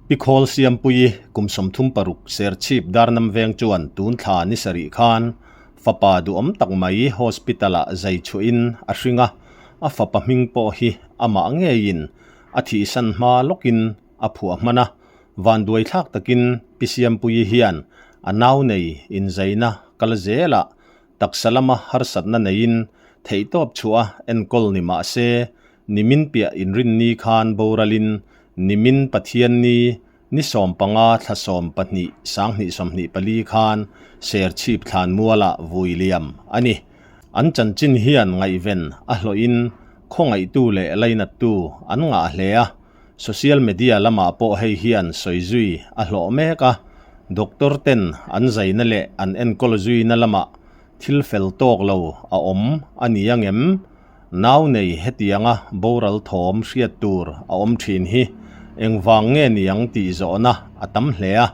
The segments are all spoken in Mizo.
Pi Khawl Siampuii kum 36 Serchhip Darnam Veng chuan tun thla ni sarih khan fapa duhawm tak mai hospital-ah zai chhuahin a hring a, a fapa hming pawh hi amah ngeiin a thihsan hma lawkin a phuah hman a, vanduai thlak takin Pi Siampuii hian a nau nei inzaina kal zelah taksa lama harsatna neiin theihtawp chhuah a enkawl ni mah se, nimin piah inrinni khan boralin nimin Pathianni ni 15 thla 12 2024 khan Serchhip thlanmualah vui liam a ni. An chanchin hian ngaihven a hlawhin khawngaihtu leh lainattu an ngah hle a, social media lamah pawh hei hian sawi zui a hlawh mek a, doctor ten an zaina leh an enkawl zuina lamah thil fel tawk lo a awm a ni angem? Nau nei hetianga boral thawm hriat tur a awm thin hi engvang nge niang tih zawhna a tam hle a,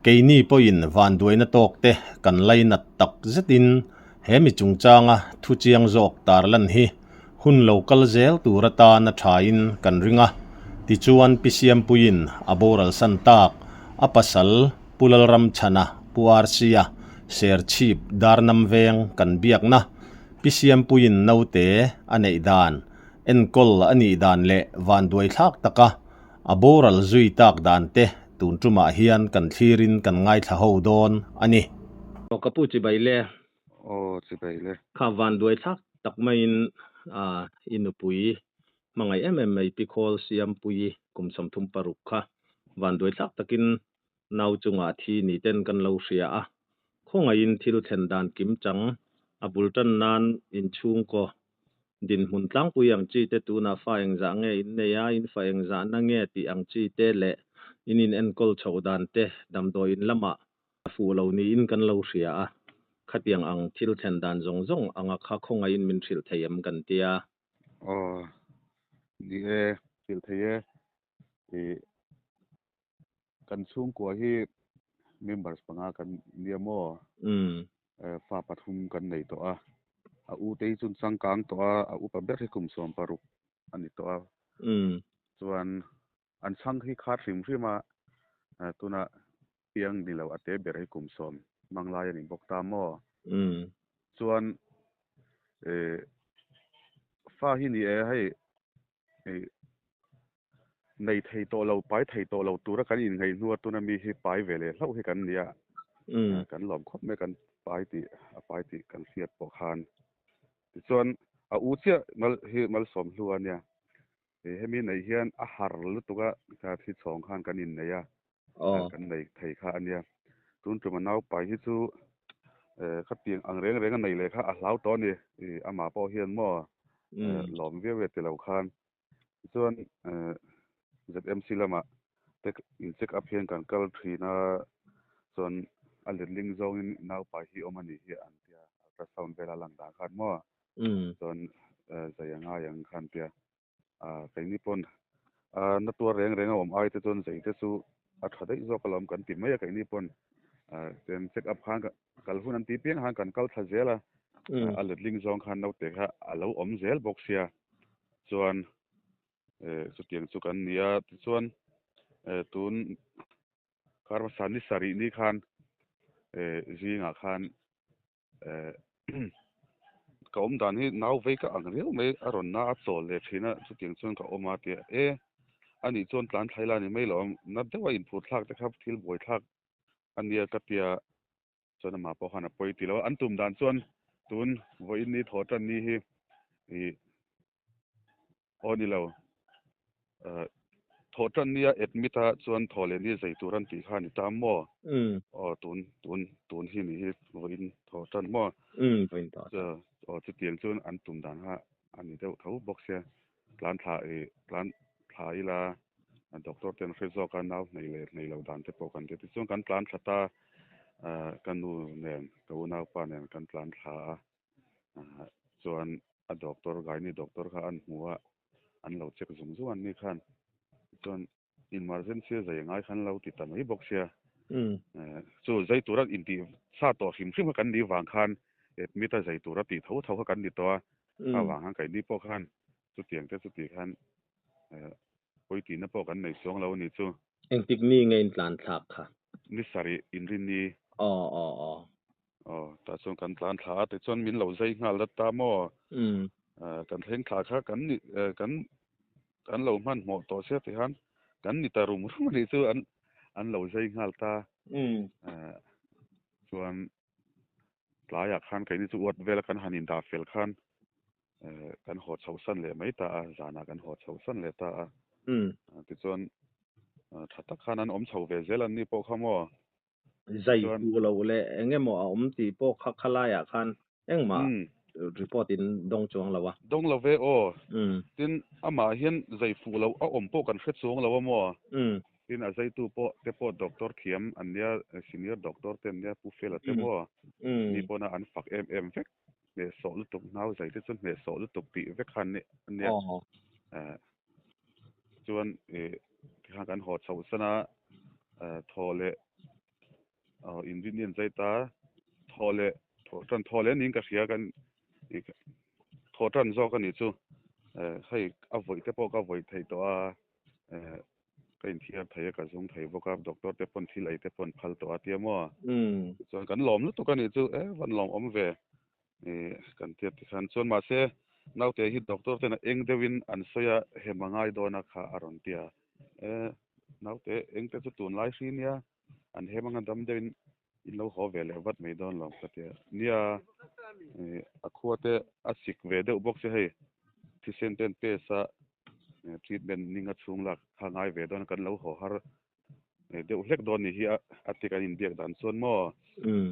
keini pawhin vanduaina tawk te kan lainat tak zetin he mi chungchanga thu chiang zawk tarlan hi hun lo kal zel tur atan a thain kan ring a, tichuan Pi Siampuiin a boral san tak a pasal Pu Lalramchhana, Pu Rc-a, Serchhip Darnam Veng kan biakna Pi Siampuiin naute a neih dan, enkawl a nih dan leh vanduai thlak taka a boral zui tak dan te tun tumah hian kan thlirin kan ngaithla ho dawn a ni. Aw ka pu chibai le. Aw chibai le. Kha vanduai thlak tak maiin i nupui hmangaih em em mai Pi Khawl Siampuii kum 36 kha vanduai thlak takin nau chungah thi ni ten kan lo hria a, khawngaihin thil thlen dan kim chang a bul tan nan inchhungkaw dinhmun tlangpui ang chi te tunah fa engzah nge in nei a, in fa engzah na nge tih ang chi te leh in in enkawl chhoh dan te damdawi in lamah a fuh lo niin kan lo hria a, khatiang ang thil thlen dan zawng zawng anga kha khawngaihin min hrilh thei em kan tia. Aw, ni e, hrilh thei e. Ih. Kan chhungkua hi members panga kan nia maw? Fa pathum kan nei tawh a, a u te hi chu changkang tawh a, a upa ber hi kum 16 a ni tawh a. Chuan an chhang hi khat hrim hrim a, tuna piang ni lo a te ber hi kum 10 hmang lai a ni bawk ta maw? Chuan fa hi ni e hei Nei thei tawh lo, pai thei tawh lo tura kan inngaih hnua tuna mi hi pai ve leh hlauh hi kan nia. Kan lawm khawp mai kan pai tih, a pai tih kan hriat pawh khan. Tichuan a u chiah mal hi malsawm hlu a nia. Hemi neih hian a har lutuk a, kha thi chhawng khan kan innei a, kan nei thei kha a nia. Tun tum a naupai hi chu khatiang ang reng reng a nei leh kha a hlau tawh a ni. Amah pawh hian maw lawm viau e ti lo khan. Chuan ZMC lamah te in check up hian kan kal thin a, chuan a letling zawngin naupai hi awm a nih hi an tia, ultrasound vela lang dan khan maw. Chuan zai a ngai ang khan tia. Keini pawn na tuar reng reng a awm ai te chuan zei te chu a tha daih zawk alawm kan ti mai a keini pawn chuan check up khan kal hun an ti piang khan kan kal thla zel a, a letling zawng khan naute kha a lo awm zel bawk sia chuan chutiang chu kan ni a tichuan tun kar hmasa ni sarih ni khan zingah khan Ka awm dan hi nau vei ka ang riau mai, a rawn na a chawl leh thin a, chutiang chuan ka awm a tia e, anih chuan tlan thlai la ni mai lo ang, na deuh a inphur thlak te kha thil buai thlak a nia ka tia, chuan amah pawh khan a pawi ti lo a, an tum dan chuan tun vawiin ni thaw tan ni hi ih Aw ni lo. Thawh tan nia admit a chuan thawh leh ni zei tur an tih kha a ni ta maw? Aw tun tun tun hi ni hi vawiin thawh tan maw? Vawiin thawh tan. Aw chutiang chuan an tum dan kha a ni deuh tho bawk sia. Tlan thla i tlan thla ila doctor ten hre zawk a nau hneih leh hneih loh dan te pawh kan ti. Tichuan kan tlan thla ta ka nu nen ka unaupa nen kan tlan thla a. Chuan a doctor gynae doctor kha an hmu a, an lo check zung zung an ni khan. Chuan emergency a zai angai khan lo ti ta mai bawk sia. Chu zai tura intih sa tawh hrim hrim kha kan nih vang khan admit a zai tura tih tho tho kha kan ni tawh a. Kha vang khan keini pawh khan chutiang te chuti khan pawi tihna pawh kan nei chuang lo a ni chu. Engtik ni nge in tlan thlak kha? Ni sarih inrinni. Aw aw aw. Aw tah chuan kan tlan thla a tichuan min lo zai nghal dat ta maw? Umm. Kan thleng thla kha kan ni kan kan lo hmanhmawh tawh sia ti khan kan ni ta rum rum a nih chu an an lo zai nghal ta. Umm. Chuan tlaiah khan keini chu uat vela kan han indah fel khan kan haw chhoh san leh mai ta a, zanah kan haw chhoh san leh ta a. Tichuan tha tak khan an awm chho ve zel an ni pawh kha maw? Zai fuh loh leh eng emaw a awm tih pawh kha khalaiah khan engmah report in dawng chuang lo a. Dawng lo ve aw. Tin, amah hian zai fuh loh a awm pawh kan hre chuang lo a maw? Tin, a zaitu pawh te pawh doctor thiam an nia, senior doctor te an nia, Pu Fela te maw? Mi pawna an fak em em vek. Hnehsawh lutuk nau zai te chu hnehsawh lutuk tih vek kha an nia. Chuan tikhan kan haw chhoh san a, thaw leh inrin in zai ta, thaw leh thaw tan thaw leh niin ka hria kan thaw tan zawk a nih chu. Hei a vawih te pawh ka vawih thei tawh a, ka inthiar thei a, ka zung thei bawk a, doctor te pawn thil ei te pawn phal tawh a tia maw? Chuan kan lawm lutuk a nih chu, e van lawm awm ve kan tia tikhan chuan mahse naute hi doctor ten a eng deuhin an sawi a, hem a ngai dawn a kha a rawn tia, e naute eng te chu tunlai hri nia, an hem anga dam deuhin in lo haw ve leh vat mai dawn lo ka tia, nia a khua te a sik ve deuh bawk che hei thisen ten test a treatment ninga chhung lak kha ngai ve dawn a kan lo haw har deuh hlek dawn ni hi a ti kan inbiak dan chuan maw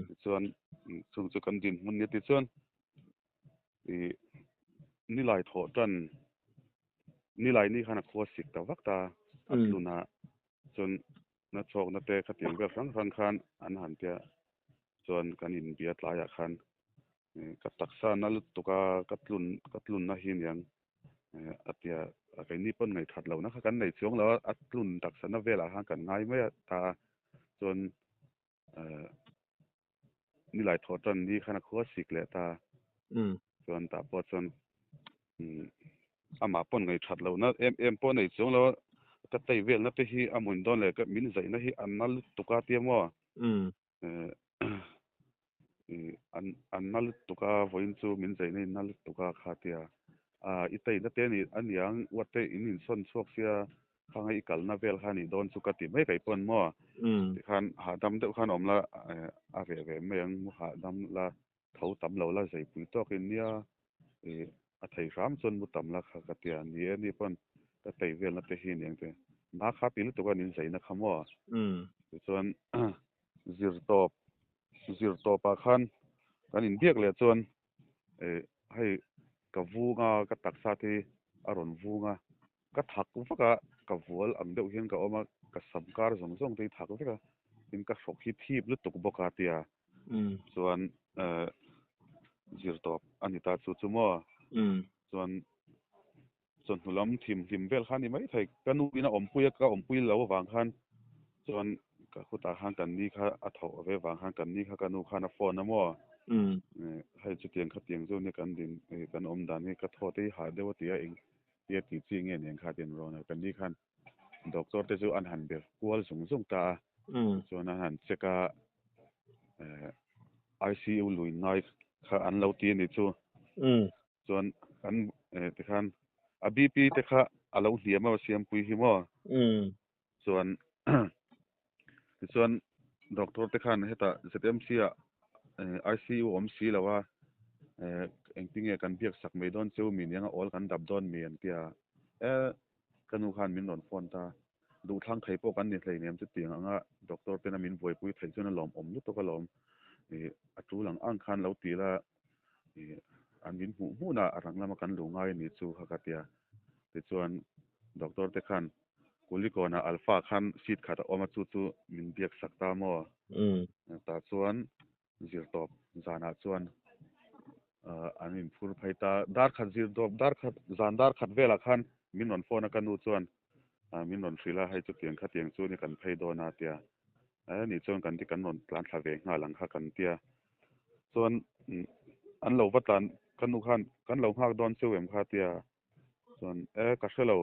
tichuan chung chu kan dinhmun nia tichuan ih nilai thawh tan nilai ni khan a khua sik ta vak ta a tlun a chuan na chhawkna te khatiang vel hrang hrang khan an han tia chuan kan inbia tlaiah khan ka taksa na lutuk a ka tlun ka tlunna hi aniang a tia keini pawn ngaihthat lohna kha kan nei chuang lo a a tlun taksa na velah khan kan ngai mai a ta a chuan nilai thawh tan ni khan a khua sik leh ta chuan tah pawh chuan amah pawn ngaihthat lohna em em pawh a nei chuang lo a ka tei velna te hi a mun dawn leh ka min zaihna hi a na lutuk a tia maw an an na lutuk a vawiin chu min zaihna in na lutuk a kha tia i teina te a niang uate in insawn chhuak sia Khang i kalna vel kha nih dawn chu ka ti mai kai pawn maw? Tikhan hahdam deuh khan awm la, a reh ve mai ang, mu hahdam la, tho tam lo la, zeipui tawk in nia, ih a thei hram chuan mu tam la kha ka ti a, ni e ni pawn ka tei velna te hi aniang te, na kha ti lutuk a nin zeina kha maw? Tichuan zir tawp, zir tawpah khan kan inbiak leh chuan ih hei ka vung a, ka taksa te hi a rawn vung a, Ka thak vak a, ka vual ang deuh hian ka awm a, ka sam kar zawng zawng te hi thak vek a, tin ka hrawk hi thip lutuk bawk a tia chuan zir tawp a ni ta chu chu maw chuan chawhnu lam thim hlim vel kha a ni maithei, ka nu in a awmpui a, ka awmpui lo avang khan chuan ka khutah khan kan ni kha a thawh ve vang khan kan ni kha ka nu khan a phone a maw hei chutiang khatiang chu nia kan din kan awm dan hi ka thaw te hi hah deuh a ti a eng Tia tih chi nge nen kha tin rawn a, kan ni khan doctor te chu an han ber kual zung zung ta a, chuan an han check a, ICU lui ngai kha an lo ti a ni chu, chuan kan tikhan a BP te kha a lo hniam a Siampui hi maw, chuan tichuan doctor te khan hetah ZMC ah ICU awm si lo a engtinge kan biak sak mai dawn cheu mi niang a awl kan dap dawn mi an ti a e ka nu khan min rawn phone ta duhthlang thei pawh kan ni hleinem chutiang anga doctor tena min buaipui theih chuan a lawmawm lutuk alawm a tul ang ang khan lo ti la an min hmuh hmunah a rang lama kan lu ngai a ni chu kha ka ti a tichuan doctor te khan Kulikawnah Alpha khan seat khat a awm a, chu chu min biak sak ta maw? Tah chuan zirtawp zanah chuan an inphur phei ta. Dar khat zirtawp dar khat zan dar khat velah khan min rawn phone a, ka nu chuan min rawn hrilh a, hei chutiang khatiang chu ni kan phei dawn a tia. Nih chuan kan ti kan rawn tlan thla ve nghal ang kha kan tia. Chuan an lo va tlan ka nu khan kan lo nghak dawn cheu em kha tia. Chuan e ka hre lo,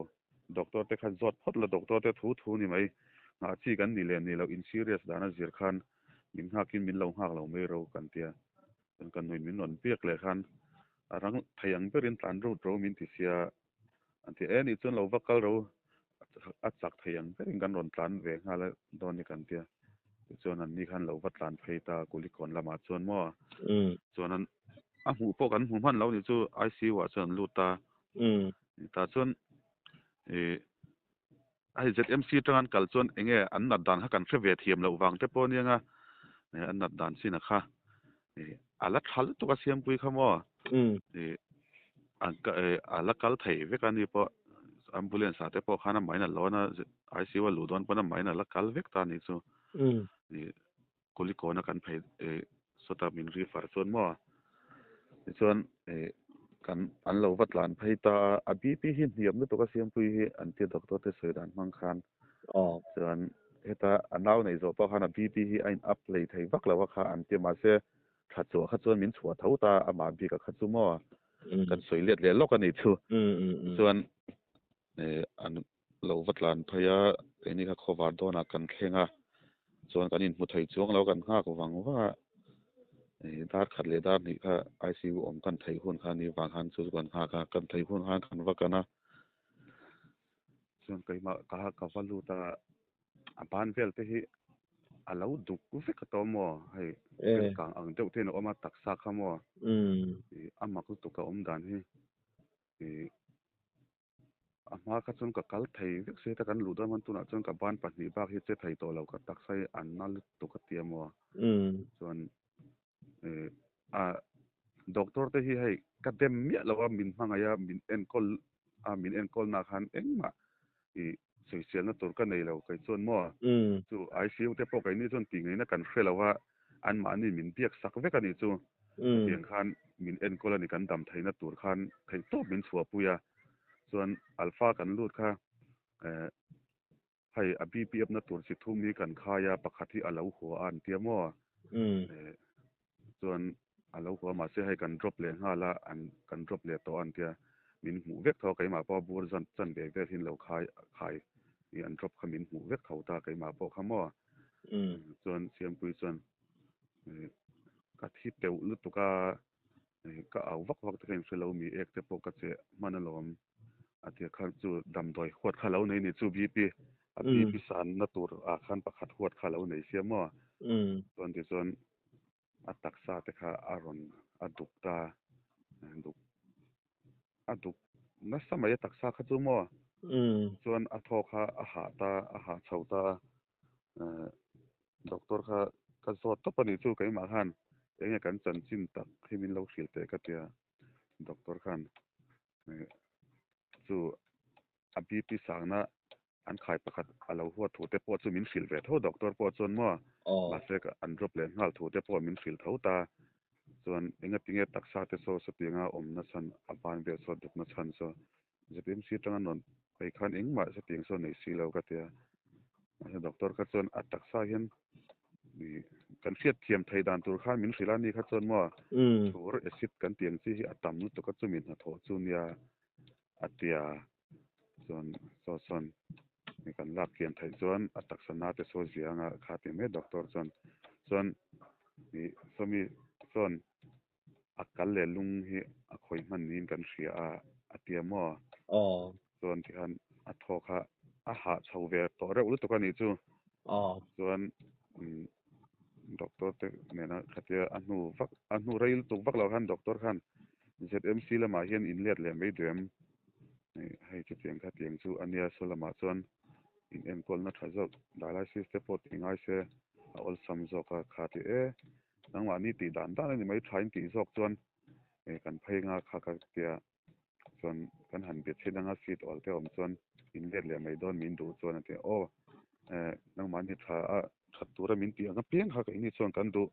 doctor te kha zawt phawt la, doctor te thu thu ni mai, Nghah chi kan nih leh nih loh in serious dan a zir khan min nghak in min lo nghak lo mai ro kan tia. Chuan ka nuin min rawn biak leh khan a rang thei ang berin tlan rut ro min ti sia an ti e nih chuan lo va kal ro a chak thei ang berin kan rawn tlan ve nghal a dawn ni kan tia. Tichuan an ni khan lo va tlan phei ta Kulikawn lamah chuan maw chuan an a hmuh pawh kan hmu hman lo nih chu ICU ah chuan an lut ta. Tah chuan ih Hei ZMC atanga an kal chuan enge an nat dan kha kan hre ve thiam loh vang te pawh aniang a, an nat dan chin a kha a la tha lutuk a Siampui kha maw a la kal thei vek a ni pawh ambulance ah te pawh khan a main a lawn a ICU a luh dawn pawn a main a la kal vek ta a nih chu Kulikawna kan phei sawta min refer chuan maw tichuan kan an lo va tlan phei ta a, a BP hi hniam lutuk a Siampui hi an tia doctor te sawi dan hmang khan chuan heta a nau neih zawh pawh khan a BP hi a in up hlei thei vak lo a kha an tia mahse tha chhuah kha chuan min chhuah tho ta amah bik a kha chu maw kan sawi let leh lawk a nih chu chuan an lo va tlan phei a, keini kha khawvar dawnah kan thleng a, chuan kan inhmu thei chuang lo kan nghak vang vang a, ih dar khat leh dar hnih kha ICU awm kan theih hun kha ni vang khan chu chu kan nghak a, kan theih hun khan kan va kan a, chuan keimah ka ka va lut a, a ban vel te hi a lo duk vek a tawh maw hei vel kang ang deuh te in a awm a taksa kha maw ih a mak lutuk a awm dan hi ih. A hma kha chuan ka kal thei vek se ta kan luh dawn hman tunah chuan ka ban pahnih bak hi che thei tawh lo ka taksa hi an na lutuk a ti a maw chuan eh a doctor te hi hei ka dem miah lo a min hmangaih a min enkawl a min enkawl na khan engmah ih sawiselna tur ka nei lo kei chuan maw chu ICU te pawh keini chuan tih ngaihna kan hre lo a anmahni min biak sak vek a nih chu hetiang khan min enkawl a ni kan dam theihna tur khan theih tawp min chhuahpui a chuan alpha kan lut kha eh hei a BPF na tur chi thum hi kan khai a pakhat hi a lo hua a an tia maw eh chuan a lo hua mahse hei kan drop leh nghal a an kan drop leh tawh a an tia min hmuh vek tho a keimah pawh a bur zan chan ve vel hi an lo khai khai ih an drop kha min hmuh vek tho ta keimah pawh kha maw Chuan Siampui chuan ka thi teuh lutuk a, ka au vak vak te kha inhre lo mi ek te pawh ka cheh hman alawm a ti a kha chu damdawi huat kha lo nei ni chu BP a BP sanna tur ah khan pakhat huat kha lo nei sia maw chuan tichuan a taksa te kha a rawn a duk ta duk a duk nasa mai a taksa kha chu maw chuan a thaw kha a hah ta a hah chho ta Doctor kha ka zawt tawp a nih chu keimah khan enge kan chanchin tak hi min lo hrilh teh ka tia doctor khan chu a BP sangna an khai pakhat a lo huat thu te pawh chu min hrilh ve tho doctor pawh chuan maw mahse an drop leh nghal thu te pawh min hrilh tho ta chuan engatinge taksa te saw sawtianga awmna chhan a ban vel saw dukna chhan saw ZMC atanga rawn phei khan engmah hetiang sawn nei si lo ka ti a, mahse doctor kha chuan a taksa hian kan hriat thiam thei dan tur khan min hrilh a ni kha chuan maw thur acid kan tih ang chi hi a tam lutuk a chumi hnathawh chu nia a ti a, chuan saw sawn kan lak kian theih chuan a taksa na te saw zia anga kha ti mai doctor chuan chuan sawmi chuan a kal leh lung hi a khawih hman niin kan hria a, a ti a maw? Aw. Chuan tikhan a thaw kha a hah chho ve tawh reuh lutuk a nih chu. Aw. Chuan doctor te nena khatia a hnu vak a hnu rei lutuk vak lo khan doctor khan ZMC lamah hian in let leh mai duh em? Hei chutiang kha tiang chu a nia saw lamah chuan in enkawlna tha zawk dialysis te pawh ti ngai se a awlsam zawk a kha ti e. Nangmahni tih dan dan a ni mai tha in tih zawk chuan kan phei nga kha ka tia chuan kan han bet chhin anga seat awl te awm chuan in let leh mai dawn min duh chuan a ti aw nangmahni tha a that tura min tih ang apiang kha keini chuan kan duh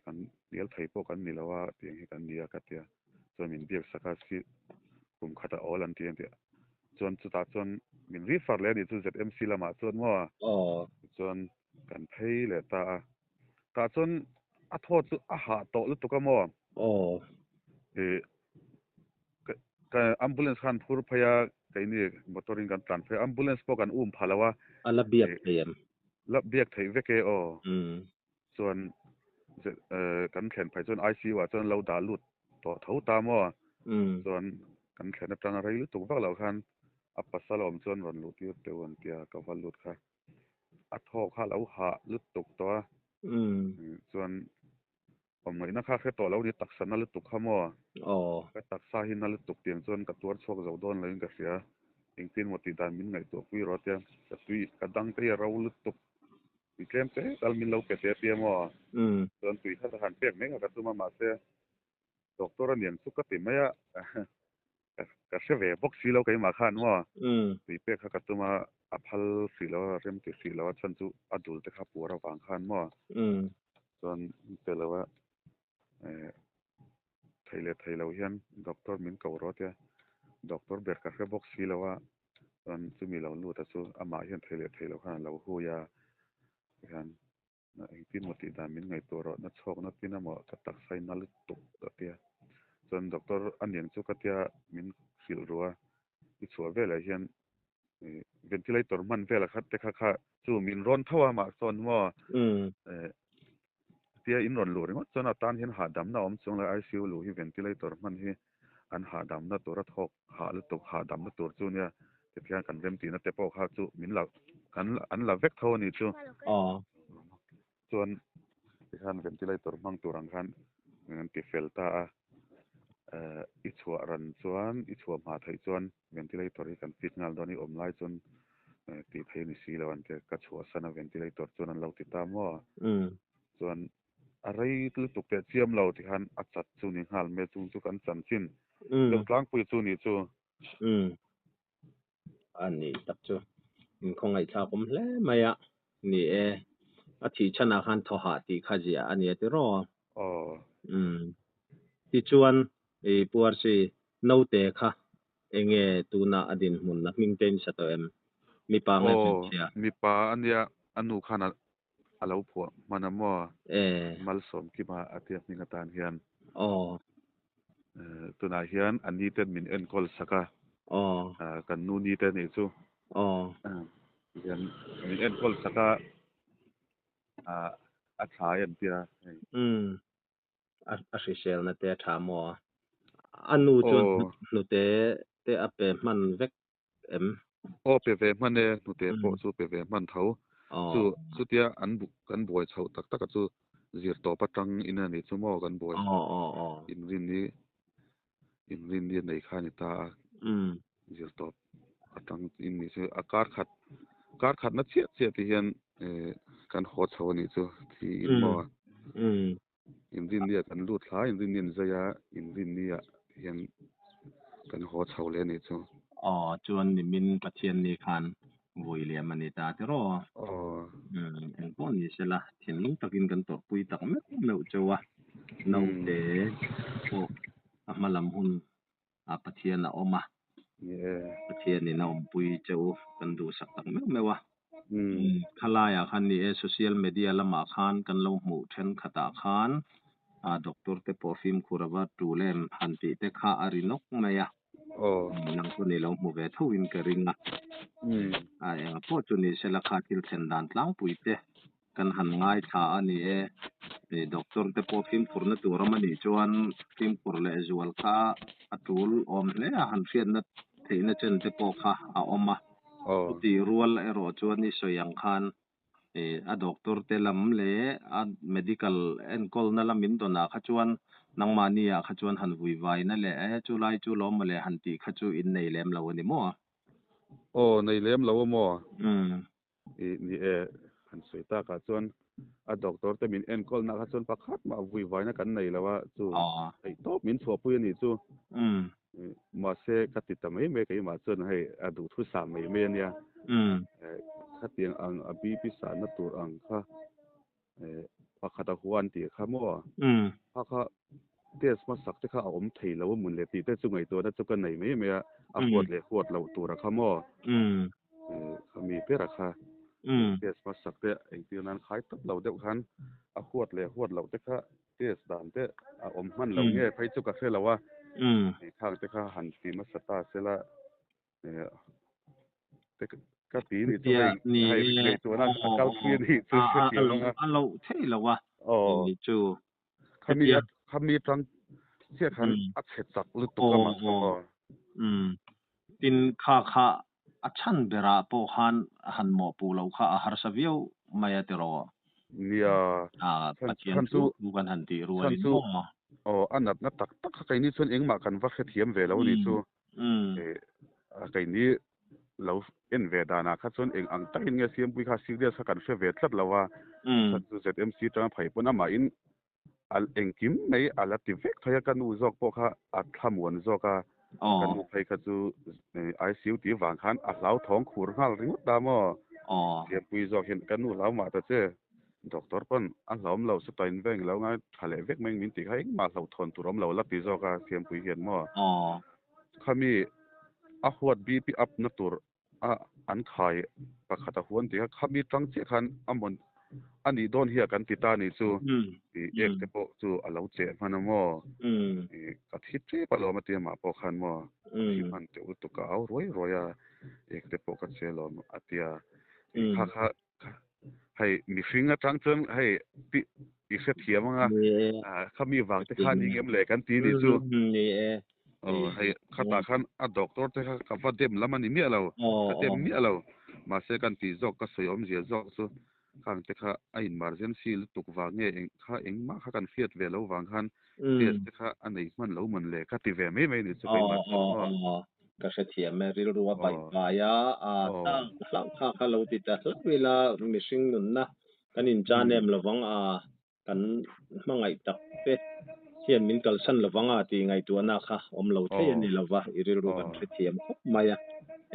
kan hnial thei pawh kan ni lo a tiang hi kan ni a ka tia chuan min biak sak a seat kum khat a awl an ti a tia chuan chutah chuan min refer leh a nih chu ZMC lamah chuan maw chuan kan phei leh ta a. Tah chuan a thaw chu a hah tawh lutuk a maw? Aw. Ih ka ambulance khan phur phei a, Keini motor in kan tlan phei a, ambulance pawh kan um pha lo a. A la biak thei em? La biak theih vek e aw. Chuan kan thlen phei chuan ICU ah chuan lo dah lut tawh tho ta maw? Chuan kan thlen atanga rei lutuk vak loh khan a pasal awm chuan rawn luh tir teuh an tia ka va lut kha. A thaw kha a lo hah lutuk tawh a. Chuan Awm ngaihna kha hre tawh lo ni taksa na lutuk kha maw? Aw. Ka taksa hi na lutuk tiang chuan ka tuar chhuak zo dawn loin ka hria. Engtin maw tih dan min ngaihtuah pui rawh tia ka tui ka dang te hi a ro lutuk. Tui tlem te tal min lo pe te tia maw? Chuan tui kha ka han pek mai kha ka tum a mahse doctor a niang chu ka ti mai a. Ka hre ve bawk si lo keimah khan maw? Tui pek kha ka tum a, a phal hrih lo a, rem ti hrih lo a chhan chu a dul te kha puar avang khan maw? Chuan pe lo a, thei leh thei lo hian doctor min ko rawh tia doctor ber ka hre bawk si lo a, chuan chumi lo lut a chu amah hian thei leh thei lo khan a lo hui a, tikhian Engtin maw tih dan min ngaihtuah rawh, na chhawk na tin amaw ka taksa in na lutuk a tia. Chuan doctor a niang chu ka tia min hrilh ru a, i chhuah velah hian ventilator hman velah kha te kha kha chu min rawn tho a mah sawn maw tia in rawn luh ringawt chuan a tan hian hahdamna a awm chuang lo, ICU luh hi ventilator hman hi an hahdamna tur a thawk hah lutuk hahdamna tur chu nia tikhian kan remtihna te pawh kha chu min la kan an la vek tho a nih chu. Aw. Chuan tikhan ventilator hmang tur ang khan an ti fel ta a, i chhuah ran chuan i chhuah hma theih chuan ventilator hi kan fit nghal dawn i awm lai chuan tih theih a ni si lo an ti a, ka chhuahsan a ventilator chuan an lo ti ta maw? Chuan A rei lutuk teh chiam lo ti khan a chat chu ni nghal mai chung chu kan chanchin deuh tlangpui chu ni chu. Umm. A nih tak chu inkhawngaihthlak awm hle mai a. Ni e, a thih chhanah khan thaw hah tih kha ziah a nia tiraw? Aw. Umm. Tichuan i Puarsi naute kha enge tunah a dinhmun a hming te in sa tawh em? Mipa nge Aw, hmeichhia? mipa a nia, a nu khan a A lo phuah hman a maw? E. Malsawmkima a tia hming atan hian. Aw. Tunah hian a ni ten min enkawl sak a. Aw. Kan nu ni te nih chu. Aw. Hian min enkawl sak a, a thlai an tia hei. Umm. A hriselna te a tha maw? A nu chuan hnute te a pe hman vek em? Aw pe ve hman e, hnute pawh chu pe ve hman tho. Chu chutia an kan buai chhoh tak tak a chu zir tawp atang in a nih chu maw kan buai inrinni inrinni a nei kha a ni ta a, zir tawp atang in nih chu a kar khat kar khatna chiah chiah ti hian kan haw chho a nih chu thi in maw Inrinni ah kan lut thla a, inrinni an zai a, inrinni ah hian kan haw chho leh a nih chu. Aw, chuan nimin Pathianni khan vui liam a ni ta tiraw? Aw. Umm, engpawh ni sela, thinlung takin kan tawrhpui tak meuh meuh cheu a, naute pawh a hma lam hun ah Pathian a awm a, Pathianin a awmpui che u kan duhsak tak meuh meuh a. Khalaiah khan ni e, social media lamah khan kan lo hmuh thenkhatah khan doctor te pawh fimkhur ava tul em han tih te kha a ri nawk mai a. Nang pawh ni lo hmu ve tho in ka ring a. Enga pawh chu ni sela kha thil thlen dan tlangpui te Kan han ngaithla a ni e. Doctor te pawh fimkhurna tur awm a nih chuan fimkhur leh zual kha a tul awm hle a, han hriatna theihna chen te pawh kha a awm a. Chutih rual erawh chuan i sawi ang khan a doctor te lam leh a medical enkawlna lam in dawnah kha chuan nangmahni ah kha chuan han vuivaina leh e chulai chu lawm mawle han tih kha chu in nei lem lo a ni maw? Aw, nei lem lo a maw? I ni e, han sawi takah chuan a doctor te min enkawl nak ah chuan pakhat mah vui vaina kan nei lo a, chu theih tawp min chhuahpui a nih chu. Mahse ka ti ta mai mai keimah chuan hei a duhthu sah mai mai a nia. Khatiang ang a BP sahna tur ang kha pakhat a huan tih kha maw? Kha kha test hmasak te kha a awm thei lo a mun le tih te chu ngaihtuahna chu ka nei mai mai a, a huat leh huat loh tura kha maw? Kha mi bera kha test hmasak te engtir nan khai tawp lo deuh khan a huat leh huat loh te kha test dan te a awm hman lo nge phei chu ka hre lo a, khang te kha han ti hmasa ta sela. Te ka ti ni chu Tia hei ni hei e ngaihtuahna aw a kal aw thui a nih chu a a a hrethiam lo ang a. a loh theih lo a Aw. ni chu Khami hetia a khami tang chiah khan um a chhe chak lutuk aw amah kha aw maw. um tin kha kha a chhan berah pawh khan han mawhpuh loh kha a harsa viau mai a tiraw. Nia A chhan Pathian chhan thu chu thu kan han tih chhan rualin chu maw. aw a natna tak tak kha keini chuan engmah kan va hrethiam ve lo a nih chu. Um Eh a keini lo en ve danah kha chuan eng ang takin nge Siampui kha serious kha kan hre ve tlat lo a, chhan chu ZMC atanga phei pawn amahin a engkim mai a la ti vek thei a, ka nu zawk pawh kha a thlamuan zawk a, ka nu phei kha chu ICU tih vang khan a hlauthawng khur nghal ringawt ta maw? Siampui zawk hian ka nu hlau mah ta che, doctor pawn a hlauhawm lo saw tain veng lo ngai tha leh vek mai min tih kha engmah hlauhthawn tur awm lo la ti zawk a Siampui hian maw? Khami a huat BP up na tur a an khai pakhat a huan tih kha khami tang chiah khan a mawn a nih dawn hi a kan ti ta nih chu i ek te pawh chu a lo cheh hman a maw i ka thi tep alawm a ti amah pawh khan maw ka thi hman teuh lutuk ka au ruai ruai a ek te pawh ka che alawm a ti a i kha kha hei mihring atang chuan hei i hrethiam anga khami vang te khan i ngem le kan ti nih chu. Ni e. Aw hei khatah khan a doctor te kha ka va dem lam a ni miah lo, ka dem miah lo. Mahse kan tih zawk ka sawi awmzia zawk chu khang te kha a emergency lutuk vang nge eng kha engmah kha kan hriat ve lo vang khan test te kha a nei hman lo mawn le ka ti ve mai mai nih chu keimah chuan aw. Ka hrethiam e, rilru a baih vai a, a tak hlauh kha kha lo ti ta hlauh ila mihring nunna kan inchan em lovang a, kan hmangaih tak te hian min kalsan lovang a tih ngaihtuahna kha awm lo thei a ni lova, i rilru kan hrethiam khawp mai a.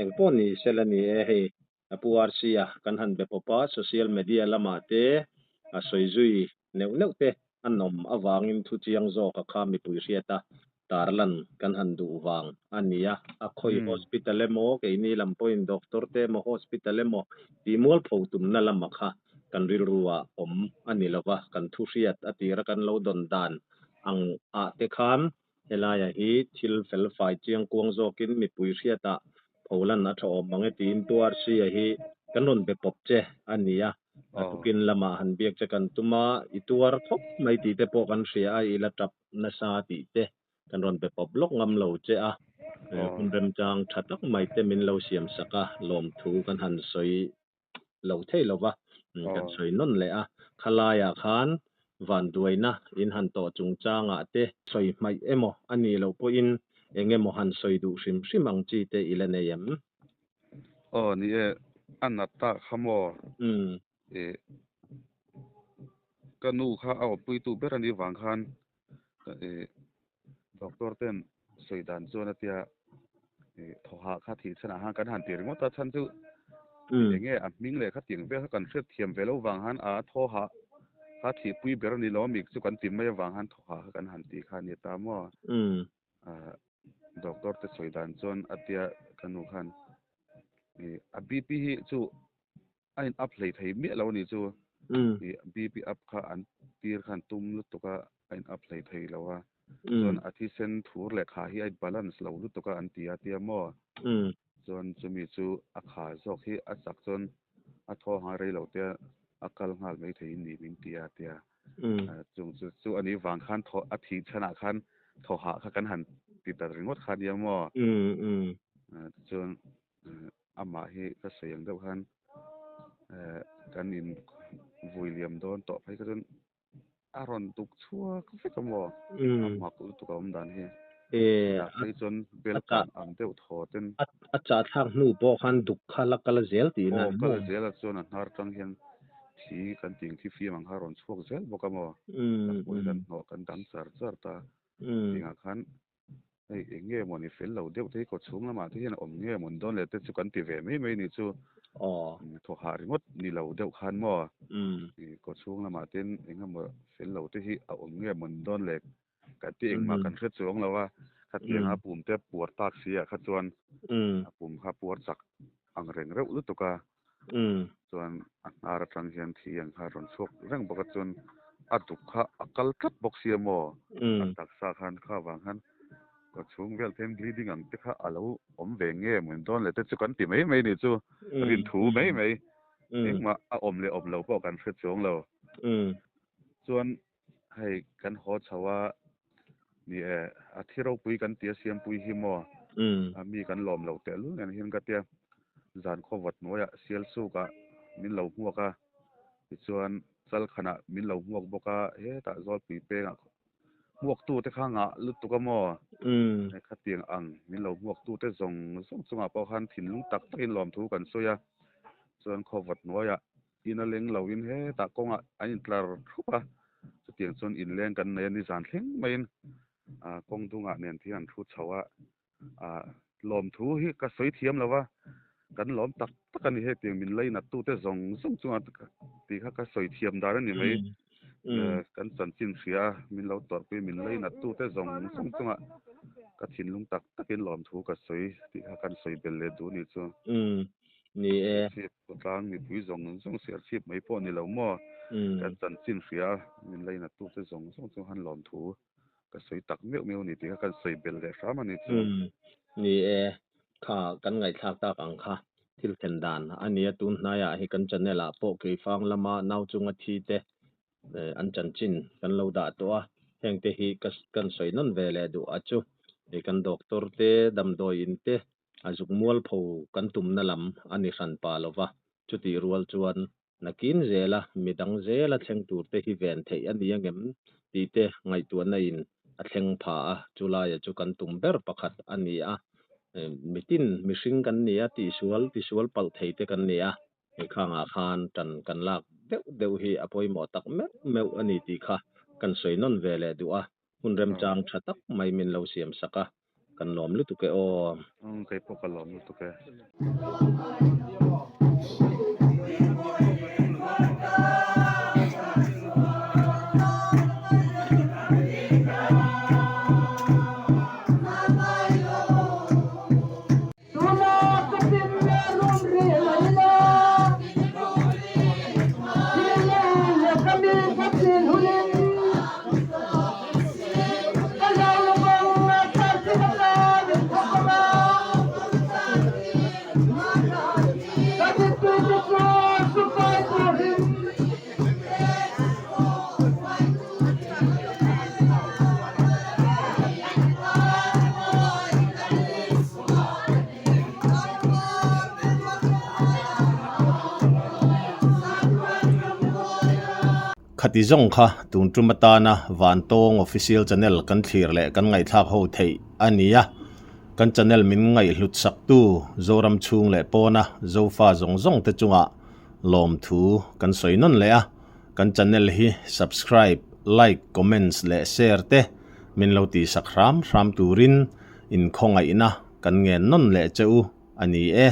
Engpawh ni sela ni e, hei a Pu RC a kan han be pawp a, social media lamah te a sawi zui neuh neuh te a nawm avangin thu chiang zawk a kha mipui hriat a, tarlan kan han duh vang a ni a, a khawi hospital emaw keini lam pawhin doctor te emaw hospital emaw tih mualpho tumna lama kha kan rilru ah awm a ni lova, kan thu hriat a tira kan lo dawn dan ang ah te khan Helaia hi thil felfai chiangkuang zawkin mipui hriatah pholan a tha awm ang e tiin Pu RC-a hi kan rawn be pawp che a ni a, a tukin lamah han biak che kan tum a, i tuar khawp mai tih te pawh kan hria a, i la tap nasa tih te kan rawn be pawp lawk ngam lo che a, hun remchang tha tak mai te min lo siam sak a, lawmthu kan han sawi lo thei lo va, kan sawi nawn leh a, khalaiah khan vanduaina in han tawh chungchangah te sawi hmaih emaw a nih loh pawhin eng emaw han sawi duh hrim hrim ang chi te i la nei em? Aw ni e, a nat ta kha maw? Ih, ka nu kha a awmpuitu ber a nih vang khan ih doctor ten sawi dan chuan a tia ih thawhah kha thih chhanah khan kan han ti ringawt a chhan chu eng nge a hming leh khatiang vel kha kan hriat thiam ve loh vang khan a thawhah kha thihpui ber a ni lo ami chu kan ti mai avang khan thawhah kha kan han ti kha a ni ta maw? Doctor te sawi dan chuan a tia ka nu khan ih a BP hi chu A in up hlei thei miah lo a nih chu. I BP up kha an tir khan tum lutuk a, a in up hlei thei lo a. Chuan a thisen thur leh kha hi a in balance lo lutuk a an ti a tia maw. Chuan chumi chu a kha zawk hi a chak chuan a thaw hang rei lo te a kal nghal mai thei in ni min ti a tia. Chung chu chu a nih vang khan thaw a thih chhanah khan thaw hah kha kan han ti ta ringawt kha nia maw. Chuan Amah hi ka sawi ang deuh khan kan in vui liam dawn tawh phei kha chuan a rawn duk chhuak vek a maw? A mak lutuk a awm dan hi. Chutah phei chuan bel kan ang deuh thaw ten. A chah thlak hnu pawh khan duk kha la kal zel tihna a ni maw? Aw kal zel a chuan a hnar tang hian thi kan tih ang thi fim ang kha a rawn chhuak zel bawk a maw? Kan hmuh hi kan hnawh kan dang char char ta. Tingah khan Hei eng nge maw ni fel lo deuh te hi kaw chhung lamah te hian a awm nge maw ni dawn le te chu kan ti ve mai mai ni chu. Thaw hah ringawt ni lo deuh khan maw kaw chhung lamah te eng emaw fel lo te hi a awm nge maw ni dawn le kan ti engmah kan hre chuang lo a, khatianga pum te puar tak si ah kha chuan a pum kha puar chak ang reng reuh lutuk a, chuan a hnar atang hian thi ang kha a rawn chhuak reng bawk a, chuan a duk kha a kal tlat bawk sia maw? A taksa khan kha vang khan Kawchhung vel then bleeding ang te kha a lo awm ve nge maw dawn le te chu kan ti mai mai ni chu rin thu mai mai engmah a awm leh awm lo pawh kan hre chuang lo. Chuan hei kan haw chho a ni e a thi ropui kan tia siampui hi maw a mi kan lawm lo tehlul nen hian ka tia zan khawvat hnuaiah sialsuk ah min lo hmuak a tichuan chalkhanah min lo hmuak bawk a hetah zawlpui pengah Hmuaktute kha ngah lutuk a maw? Khatiang ang min lo hmuaktute zawng zawng chungah pawh khan thinlung tak takin lawmthu kan sawi a, chuan khawvat hnuaiah in a leng loin hetah kawngah an intlar thup a, chutiang chuan inleng kan nei a ni zan thleng maiin kawng dungah nen thian an thu chho a, lawmthu hi ka sawi thiam lo va, kan lawm tak tak a ni hetiang min leinat tute zawng zawng chunga tih kha ka sawi thiam dan a ni mai. Kan chanchin hria a, min lo tawrhpui min leinat tute zawng zawng chunga ka thinlung tak takin lawmthu ka sawi tih kha kan sawi belh leh duh a nih chu. Ni e. Serchhip khawtlang mipui zawng zawng serchhip mai pawh ni lo maw? Kan chanchin hria a, min leinat tute zawng zawng chunga han lawmthu Ka sawi tak meuh meuh a ni tih kha kan sawi belh leh hram a ni chu. Umm, ni e, kha kan ngaihthlak tak ang kha thil thlen dan a nia tun hnaiah hi kan channel ah pawh Keifang lama nau chunga thi te an chanchin kan lo dah tawh a, heng te hi ka kan sawi nawn ve leh duh a chu hei kan doctor te damdawi in te a zuk mualpho kan tumna lam a ni hran pa lova chutih rual chuan Nakin zela midang zela thleng turte hi ven theih a ni angem tih te ngaihtuahna in a thleng pha a, chulaia chu kan tum ber pakhat a ni a. Mitin mihring kan ni a, tihsual tisual palh thei te kan ni a, hei khangah khan tan kan lak deuh deuh hi a pawimawh tak meuh meuh a ni tih kha kan sawi nawn ve leh duh a, hun remchang tha tak mai min lo siam sak a, kan lawm lutuk e aw. Umm kei pawh ka lawm lutuk e. Khati zawng kha tun tum atana Vantawng Official Channel kan thlir leh kan ngaihthlak ho theih a ni a. Kan channel min ngaihhlut saktu Zoram chhung leh pawna Zofa zawng zawng te chungah lawmthu kan sawi nawn leh a. Kan channel hi subscribe, like, comments leh share te min lo tihsak hram hram turin inkhawngaihna kan ngen nawn leh che u a ni e.